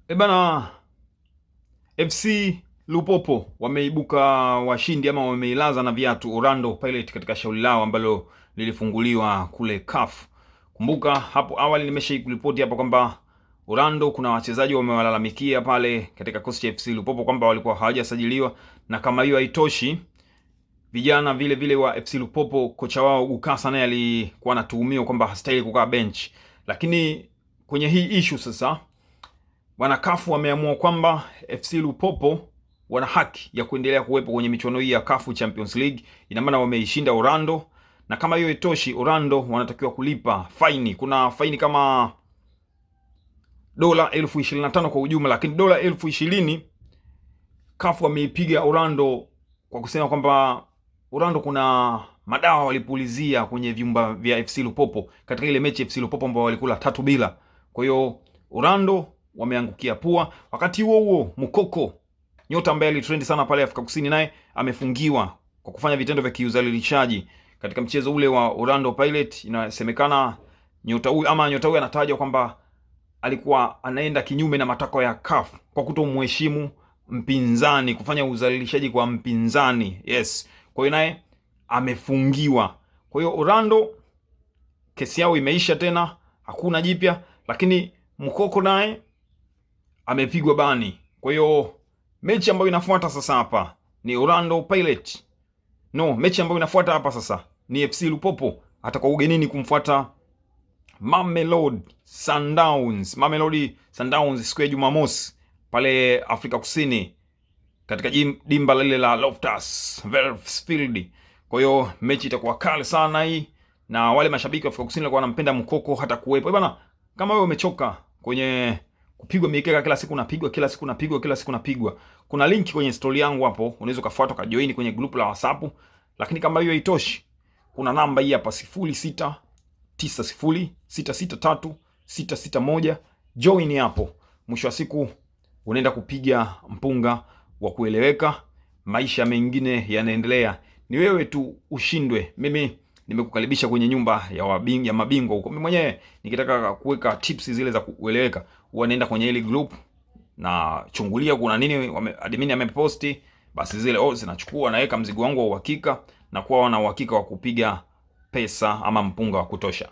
E bana, FC Lupopo wameibuka washindi ama wameilaza na viatu Orlando Pirates katika shauri lao ambalo lilifunguliwa kule CAF. Kumbuka hapo awali nimesha kuripoti hapa kwamba Orlando kuna wachezaji wamewalalamikia pale katika kikosi cha FC Lupopo kwamba walikuwa hawajasajiliwa, na kama hiyo haitoshi, vijana vile vile wa FC Lupopo, kocha wao Gukasa naye alikuwa anatuhumiwa kwamba hastahili kukaa bench, lakini kwenye hii issue sasa bwana CAF wameamua kwamba FC Lupopo wana haki ya kuendelea kuwepo kwenye michuano hii ya CAF Champions League. Ina maana wameishinda Orlando, na kama hiyo itoshi, Orlando wanatakiwa kulipa faini. Kuna faini kama dola 25,000 kwa ujumla, lakini dola 20,000 CAF wameipiga Orlando kwa kusema kwamba Orlando kuna madawa walipulizia kwenye vyumba vya FC Lupopo katika ile mechi FC Lupopo ambao walikula 3-0. Kwa hiyo Orlando wameangukia pua. Wakati huo huo, Mukoko, nyota ambaye alitrend sana pale Afrika Kusini, naye amefungiwa kwa kufanya vitendo vya kiudhalilishaji katika mchezo ule wa Orlando Pirates. Inasemekana nyota huyu ama nyota huyu anatajwa kwamba alikuwa anaenda kinyume na matakwa ya CAF kwa kutomheshimu mpinzani, kufanya udhalilishaji kwa mpinzani. Yes, kwa hiyo naye amefungiwa. Kwa hiyo Orlando kesi yao imeisha tena, hakuna jipya, lakini Mukoko naye amepigwa bani. Kwa hiyo mechi ambayo inafuata sasa hapa ni Orlando Pirates. No, mechi ambayo inafuata hapa sasa ni FC Lupopo atakuwa ugenini kumfuata Mamelodi Sundowns. Mamelodi Sundowns siku ya Jumamosi pale Afrika Kusini katika dimba lile la Loftus Versfeld. Kwa hiyo mechi itakuwa kali sana hii, na wale mashabiki wa Afrika Kusini walikuwa wanampenda Mkoko hata kuwepo. Bana, kama wewe umechoka kwenye kupigwa mikeka kila siku napigwa, kila siku napigwa, kila siku napigwa, kuna link kwenye story yangu hapo, unaweza ukafuata ukajoin kwenye group la WhatsApp. Lakini kama hiyo haitoshi, kuna namba hii hapa 0690663661 join hapo. Mwisho wa siku unaenda kupiga mpunga wa kueleweka, maisha mengine yanaendelea. Ni wewe tu ushindwe. Mimi nimekukaribisha kwenye nyumba ya mabingwa huko. Mimi mwenyewe nikitaka kuweka tips zile za kueleweka, huwa naenda kwenye ile group na chungulia kuna nini admin ameposti, basi zile oh, zinachukua naweka mzigo wangu wa uhakika na kuwa na uhakika wa kupiga pesa ama mpunga wa kutosha.